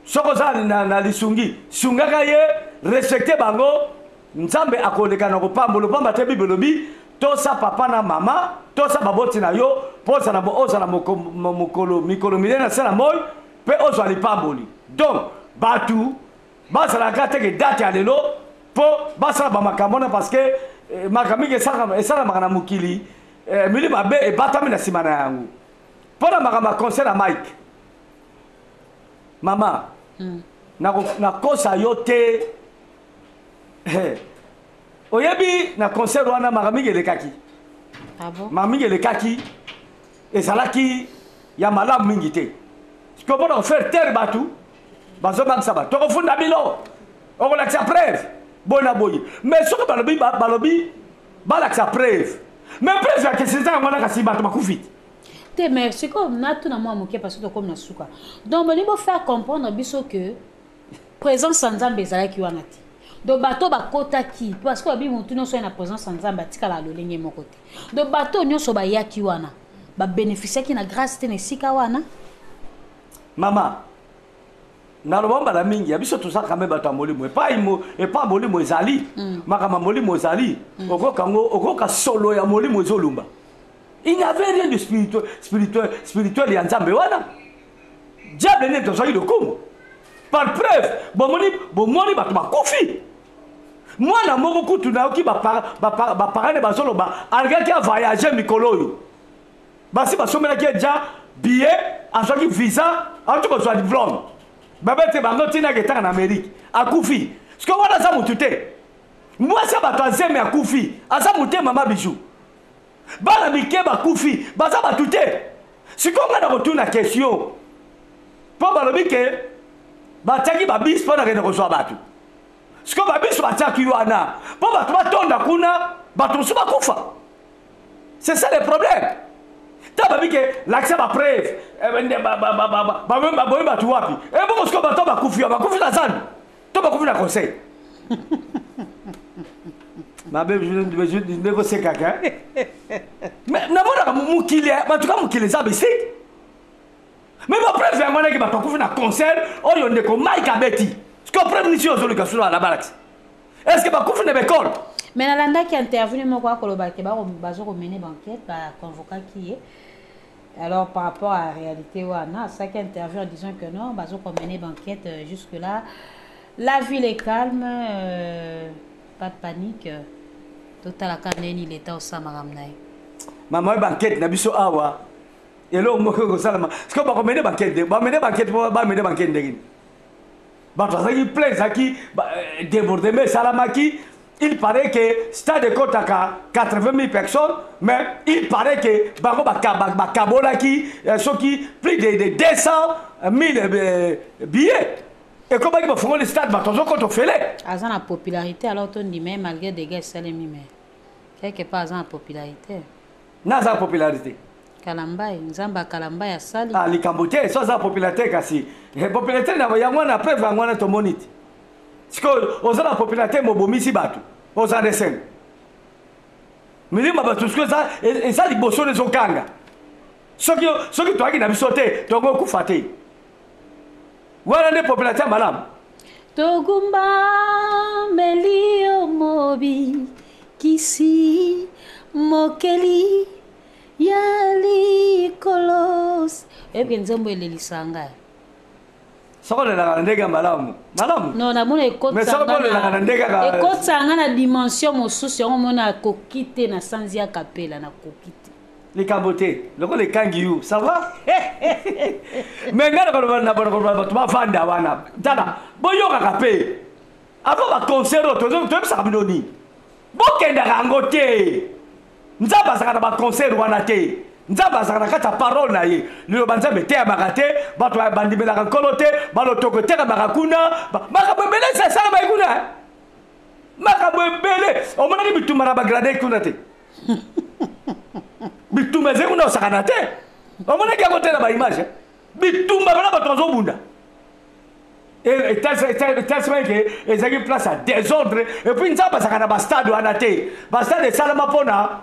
Soki oza na lisungi, sungaka ye, respecte bango, Nzambe akoleka na kopambola. Pamba te Bible elobi: tosa papa na mama, tosa baboti na yo mpo ozala mokolo mikolo minene na se na moi mpe ozwa lipamboli. Donc bato bazalaka te ke date ya lelo mpo basala bamakambo wana, parce que makambo mingi esalamaka na mokili, mili mabe ebatami na nsima na yango. Mpo na makambo ya concert ya Mike, mama, nakosa yo te. Oyebi, na concert wana makambo mingi elekaki. Ah bon? Makambo mingi elekaki, ezalaki ya malamu mingi te. Sikoyo mpona kofaire taire bato, bazobangisa bato: tokofunda bino, okolakisa preuve boye na boye. Mais soki balobi balakisa preuve, mais preuve ya kesi eza yango wana, kasi bato bakufi te. Te, mais sikoyo natuna mwa moke parce que tokomi na suka. Donc bolingi bofaire comprendre biso que présence ya Nzambe ezalaki wana te? Donc bato bakotaki, parce que babi motu nyonso oyo na présence ya Nzambe atikala lolenge moko te. Donc bato nyonso bayaki wana babénéficiaki na grâce te na esika wana? Mama, naloba mbala mingi ya biso, toza quand même bato ya molimo. Epai epai molimo ezali, makambo ya molimo ezali. Okoka yango, okoka solo ya molimo ezolumba. Il n'y avait rien de spirituel, spirituel, spirituel ya Nzambe wana. Diable nde tozwaki lokumu. Par preuve, bomoni, bomoni bato bakufi. Mwana moko kutu nayoki baparent ne bazoloba, alingaki avoyage mikolo oyo, basi basomelaki ye ja billet, azwaki visa, auti kozwa diplôme, babete bango ntinaki etanga na Amérique, akufi. Sikoyo wana aza motu te? Mwasi ya bato azemi akufi, aza motu te? Mama Bijou, bana mike bakufi, baza bato te? Sikoyo ngai na kotuna question, mpo balobi ke batiaki babisi mpo nakende kozwa bato. Sikoyo babisi batiaki wana mpo bato batonda kuna, bato mosusu bakufa. C'est ça le problème. Ta babi ke lakisa bapreuve, baboyi bato wapi? Ebongo sikoyo bato bakufi, bakufi na zando to bakufi na conseil mabe? Ndeko sekaka, mais namonaka mokili, batuka mokili eza bisik. Mais bapreuve yango wanaki, bato akufi na concert oyo ndeko Mike abeti. Sikoyo preuve nisi ozoluka solo ala balakisa? Est ce que bakufi na baekole? Mais nalandaki interview moko, akoloba ke bazokomene baenquête, baconvokaki ye. Alors par rapport à la réalité wana, asalaki interview en disant que non, bazokomene baenquête, jusque là la ville est calme, pas de panique. Totalaka ndeni leta osala makambo na ye. Mama, oyo baenquête na biso awa, eloko moko ekosalama. Sikoyo bakomene baenquête, bamene baenquête mpo bamene baenquête ndenge nini? Bato bazalaki plein, ezalaki débordement esalamaki. Il paraît que stade ekɔtaka 80 000 personnes, mais il paraît que bango bakabolaki soki plus de 200 000 billets ekomaki. Bafongoli stade, bato azokɔta ofele. Aza na popularité, alors tondima ye malgré dégâts esalemi, mais quelque part aza na popularité. Na aza na popularité. Kalambai, Nzambe akalambai asali. Ah, likambo te. So aza na popularité, kasi popularité na yango wana, preuve yango wana tomoni te. Sikoyo oza na popularité, mobomisi bato, oza na esengo, milimo bato sikoyo eza liboso na ezokanga. Soki toyaki na biso te, tongo okufa te. Wana nde popularité ya malamu. Togumbameli yo mobikisi mokeli ya likolo. Oyebi nzembo elelisa ngai. Soki olelaka na ndenge ya malamu malamu. Non, namona ekotisa nga na dimension mosusu, yango omona akoki te na sanzi ya kapela, nakoki te. Likambo te, lokola ekangi yo, ça va. Mais ngai nakoloba na bato bavanda wana, tala, boyokaka mpe avant baconcert oyo toyebisaka bino nini, bokendaka yango te. Nzambe azalaka na baconcert wana te. Nzambe azalaka na kati ya parole na ye. Liloba Nzambe eteyamaka te, bato bandimelaka Nkolo te, balotoko etekamaka kuna, makambo ebele esalamaki kuna, makambo ebele. Omonaki bitumba na bagrade kuna te? Bitumba ezali kuna, osakana te. Omonaki yango te na baimage? Bitumba mpena, bato bazobunda. Etalisaki ke ezalaki place ya désordre. Et puis Nzambe azalaka na bastade wana te. Bastade esalama mpona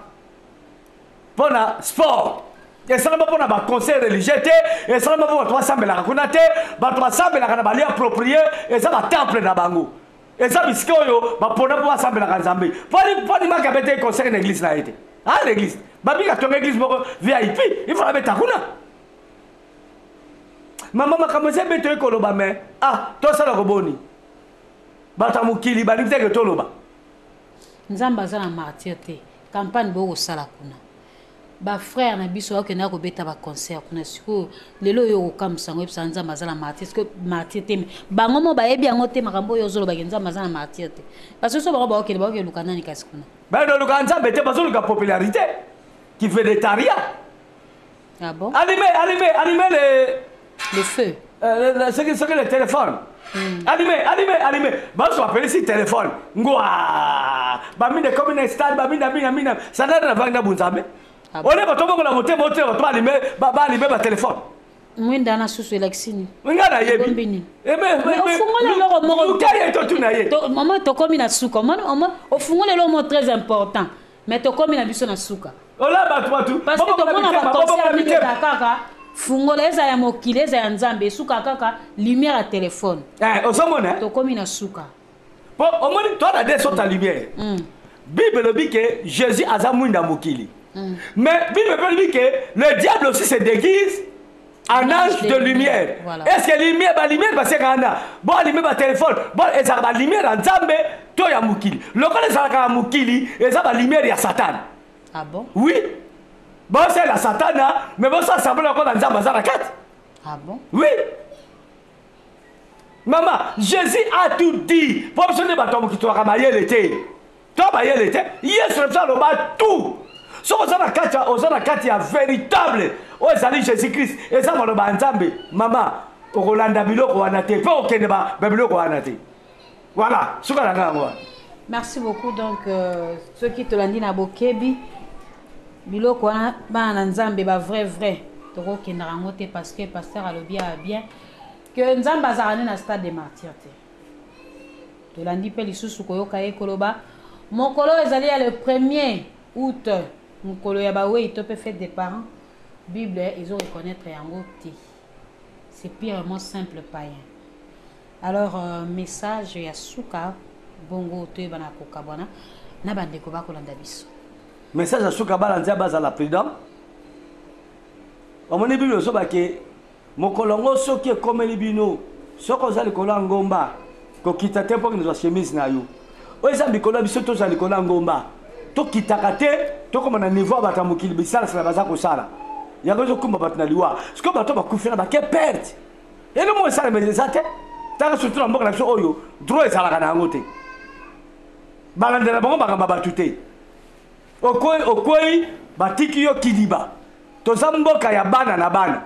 sport, esalama mpona baconcert religieux te, esalama mpo bato basambelaka kuna te. Bato basambelaka na balieu approprié, eza batemple na bango, eza bisika oyo bapona mpo basambelaka Nzambe. Mponi maki abete concert na église na ye te. A l'église babika tonga église moko VIP, il faut abeta kuna. Mama, makambo eza ebe, toyei koloba me ah, tosala koboni bato ya mokili balingi teke toloba. Nzambe aza na Martyr te. Campagne bokosala kuna, bafrère na biso bakendaka kobeta baconcert kuna. Sikoyo lelo oyo okokamwisa yango, oyebisaka Nzambe aza na Martyr ce Martyr te. Bango mo bayebi yango te. Makambo oyo ozolobaki, Nzambe aza na Martyr te, parce que so bango bakokende, bakokende nani kasi kuna? Bayoluka Nzambe te, bazoluka popularité qui vedettaria. Ah bon? Allumez, allumez, allumez le Le feu. Ce qui le téléphone. Allumez, allumez, allumez. Bazo appeler si téléphone. Ngwa. Bamine comme une stade, bamina mina mina. Ça n'a rien à voir na bunzambe. Ah bon? On est bato bongo na motema ote bato allumer, ba ba allumer ba téléphone. Mwinda na susu elakisi nini? Nga na yebi. Ebombi nini? Eh mais Mais ofungola eloko moko. Luka ye to tuna ye. Mama, tokomi na suka. Omoni, ofungola eloko moko très important, mais tokomi na biso na suka. Ola bato bato. Parce que tomona baconcert mingi ezala kaka fungola, eza ya mokili, eza ya Nzambe, esuka kaka lumière ya telefone. Eh, ozomona? Tokomi na suka. Po omoni, toi na deux sortes ya lumière. Bible elobi ke Jésus aza mwinda mokili. Mais Bible mpe elobi ke le diable aussi se déguise en ange de lumière. Voilà. Est ce que lumière, balumière basekaka na bo allume batelefone bo ezalaka balumière ya Nzambe to ya mokili? Lokola ezalaka ya mokili, eza balumière ya Satana. Ah bon? Oui, bosalela Satana, mais bosala semblant lokola Nzambe aza na kati. Ah bon? Oui, mama, Jésus a tout dit. Mpo biso nde bato ya mokili tolaka mayele te, to mayele te. Yesu na biso aloba tout. Soki oza na kati, oza na kati ya véritable oyo ezali Jésus Christ, eza maloba ya Nzambe. Mama, okolanda biloko wana te mpe okende babiloko wana te. Voilà, suka na ngai yango wana. Merci beaucoup. Donc soki tolandi na bokebi biloko wana, bana na Nzambe, bavrai vrai, tokokendaka yango te, parce que pasteur alobi ya bien ke Nzambe azalaka nde na stade de Martyr te. Tolandi mpe lisusu koyoka ye koloba mokolo oyo ezali ya le 1er août, mokolo ya bawei to mpe fête des parents, Bible ezo reconnaître yango te, c'est purement simple païen. Alors message ya suka, bongo toyebana kokabwana na bandeko bakolanda biso. Message ya suka, bana Nzambe bazala prudent. Omoni, Bible ozobake mokolo yango soki ekomeli bino, soki oza likolo ya ngomba, kokita te mpo kozwa chemise na yo. Oyo eza likolo ya biso, tozwa likolo ya ngomba, tokitaka te, tokoma na niveau ya bato ya mokili. Bisalasala baza kosala yango, ezokumba bato na liwa. Sikoyo bato bakufela bake perte elo mo esalema eza te. Tanga surtout na mboka na biso oyo, droit ezalaka na yango te, balandela bango makambo ya bato te. Okwei, okwei, batiki yo kidiba. Toza mboka ya bana na bana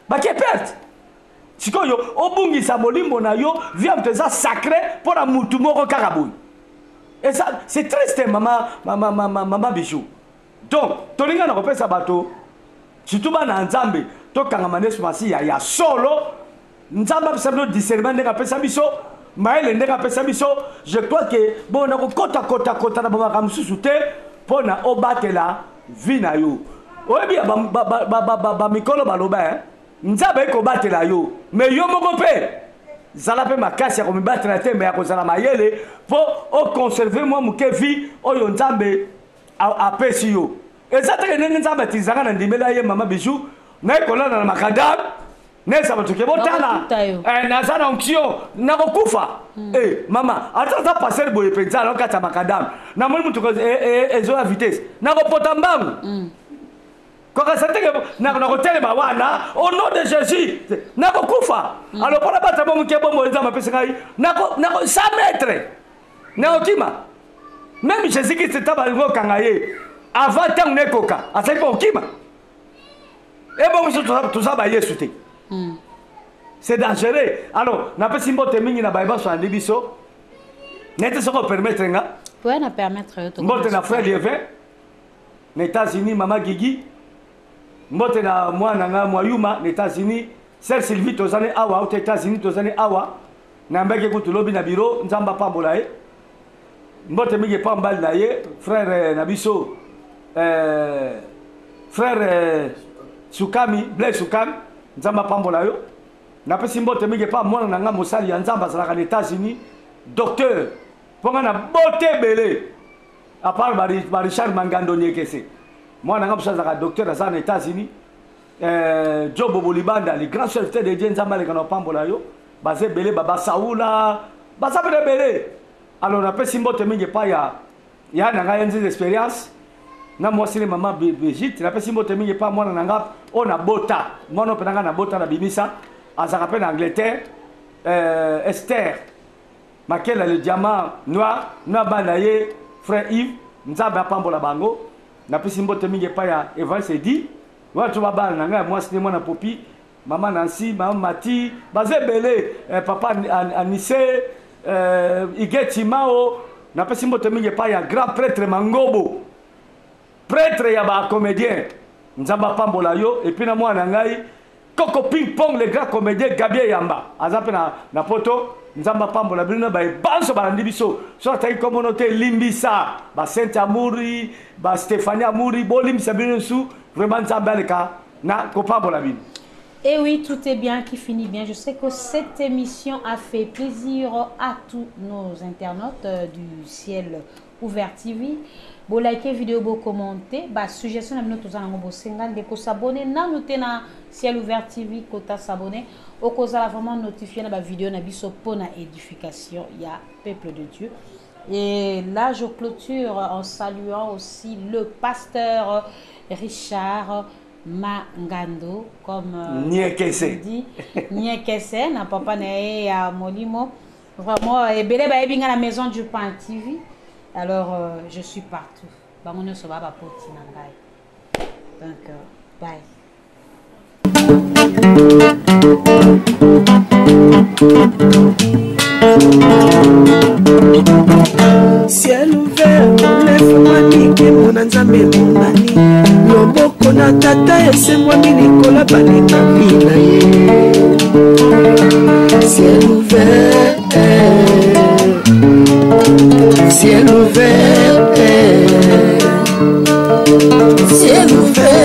bake perte. Sikoyo obungisa molimo na yo, vie ya moto eza sacré, mpo na mutu moko kaka boye, eza, c'est triste, mama, mama, mama, mama Bijou. Donc tolinga na kopesa bato, surtout bana ya Nzambe, tokangama na Yesu Masiya ya solo. Nzambe apesa biso discernement ndenge apesa biso mayele, ndenge apesa biso. Je crois que bon, na kokota kota kota na bamakambo mosusu te, mpo na obatela vie na yo. Oyebi ya bamikolo baloba, Nzambe ayi kobatela yo, mais yo moko mpe. Zala mpe makasi ya komibatela te, me ya kozala mayele mpo oconserve mwa moke vie oyo Nzambe apesi yo. Eza teke ndenge Nzambe atizanga na ndimela ye mama Bijou naye kolanda na makadam nayesa bato ke botala naza na onction nakokufa. Mama ata aza passer boye mpenza na kati ya makadam, namoni motuka ezoya vitesse, nakopota mbangu. Kokasa teke nakotelema wana au nom de Jésus, nakokufa. Alors mpona bata bo moke bombo Nzambe apesi ngai, nako 100 mètres nakokima. Même Jésus Christ ta balingi okanga ye avant ntango nekoka, azali mpo kokima. Ebongo biso toza bayesu te, c'est dangereux. Alors napesi mbote mingi na baye basolandi biso nete soki opermettre nga. Ouais, na permettre yo. Mbote na frère Lievin na États-Unis, mama Gigi, mbote na mwana nga Mwayuma na États-Unis, sœur Sylvie tozani awa auta États-Unis, tozani awa nayambaki kutu lobi na bureau, Nzambe apambola ye. Mbote mingi epa mobali na ye, frère na biso, frère Sukami, Blaise Sukami, Nzambe apambola yo. Napesi mbote mingi epa mwana na nga mosali ya Nzambe azalaka na États-Unis, docteur, mpo nga na bote ebele à part ba Richard Mangando Niekese, mwana nga mosusu azalaka docteur, aza na États-Unis, Joe Bobo Libanda, le grand serviteur de Dieu, Nzambe aleka na opambola yo. Baza ebele, basaula baza pene ebele. Alors napesi mbote mingi epai ya ya na ngai ya Nziza Expérience na mwasi ne mama Brigitte. Napesi mbote mingi epai mwana na nga oyo nabota, mwana oyo mpe na ngai nabota nabimisa, azalaka mpe na Angleterre, Esther Makela le diamant noir na bana ye frère Yves, Nzambe apambola bango. Napesi mbote mingi epai ya Evance Edi wana to babana na ngai ya mwasi ne mwana Popi, mama Nancy, mama Mati, baza ebele, papa Anise, Igeti Mao. Napesi mbote mingi epai ya grand prêtre Mangobo, prêtre ya bacomédien, Nzambe apambola yo. Et puis na mwana na ngai Coco Ping Pong, le grand comédien Gabriel Yamba, aza mpe na poto, Nzambe apambola bino na baebanso balandi biso. So ataki kombono te, limbisa ba Sainte Amouri, ba Stéphanie Amouri, bolimbisa bino nyonso vraiment, Nzambe aleka na kopambola bino. Et oui, tout est bien qui finit bien. Je sais que cette émission a fait plaisir à tous nos internautes du Ciel Ouvert TV. Bo liker vidéo, bo commenter, ba suggestion na bino toza nango bosenga ndeko s'abonner nanu te na Ciel Ouvert TV, kota s'abonner okozala vraiment notifié na ba vidéo na biso pona édification ya peuple de Dieu. Et là, je clôture en saluant aussi le pasteur Richard Mangando, comme Niekese. dit Niekese, na papa na ye ya molimo. Vraiment, ebele bayebi nga na Maison du Pain TV. Alors, je suis partout. Bango nyonso ba bapoti na ngai. Donc, bye. Ciel ouvert olefungwami, nkembo na Nzambe emonani, loboko na tata esembwami likolo balekami na ye. Ciel ouvert, ciel ouvert, ciel ouvert.